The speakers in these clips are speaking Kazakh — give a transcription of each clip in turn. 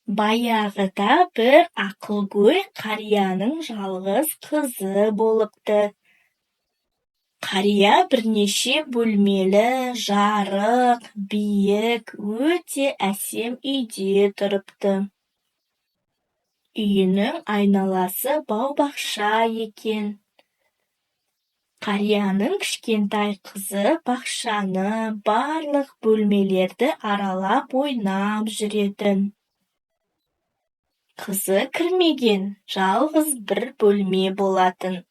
Баяғыда бір ақылгөй қарияның жалғыз қызы болыпты. Қария бірнеше бөлмелі, жарық, биік, өте әсем үйде тұрыпты. Үйінің айналасы бау-бақша екен. Қарияның кішкентай қызы бақшаны, барлық бөлмелерді аралап ойнап жүретін. Қызы кірмеген жалғыз бір бөлме болатын.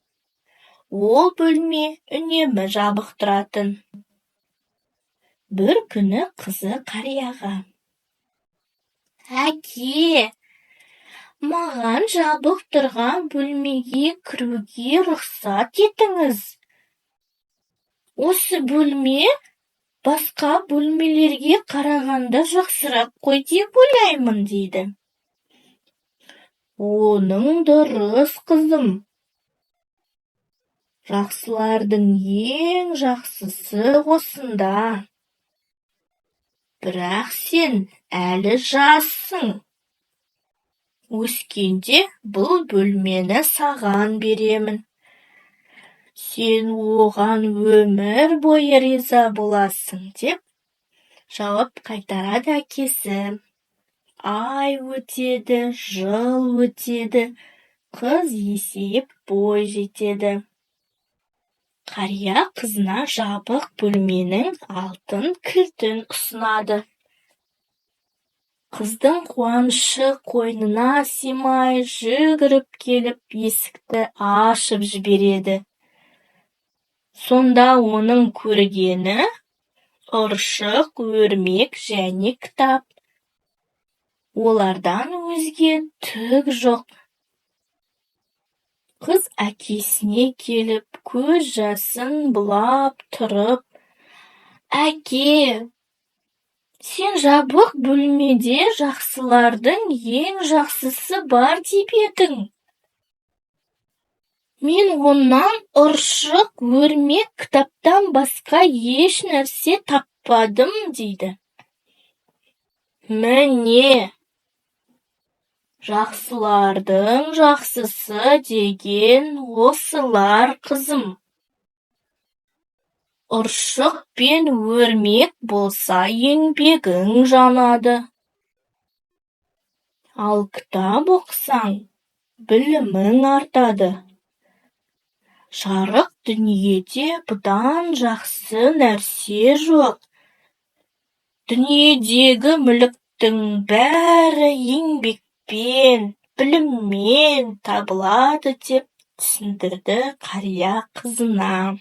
Ол бөлме үнемі жабық тұратын. Бір күні қызы қарияға: «Әке, маған жабық тұрған бөлмеге кіруге рұқсат етіңіз. Осы бөлме басқа бөлмелерге қарағанда жақсырақ қой деп ойлаймын», – дейді. «Оның дұрыс, қызым. Жақсылардың ең жақсысы осында. Бірақ сен әлі жассың. Өскенде бұл бөлмені саған беремін. Сен оған өмір бойы риза боласың», – деп жауап қайтарады әкесі. Ай өтеді, жыл өтеді, қыз есейіп бой жетеді. Қария қызына жабық бөлменің алтын кілтін ұсынады. Қыздың қуанышы қойнына сыймай, жүгіріп келіп есікті ашып жібереді. Сонда оның көргені – ұршық, өрмек және кітап. Олардан өзге түк жоқ. Қыз әкесіне келіп, көз жасын бұлап тұрып: «Әке, сен жабық бөлмеде жақсылардың ең жақсысы бар деп едің. Мен оннан ұршық, өрмек, кітаптан басқа еш нәрсе таппадым», – дейді. «Міне, жақсылардың жақсысы деген осылар, қызым. Ұршық пен өрмек болса, еңбегің жанады. Ал кітап оқысаң, білімің артады. Жарық дүниеде бұдан жақсы нәрсе жоқ. Дүниедегі мүліктің бәрі еңбекпен, біліммен табылады», – деп түсіндірді қария қызына.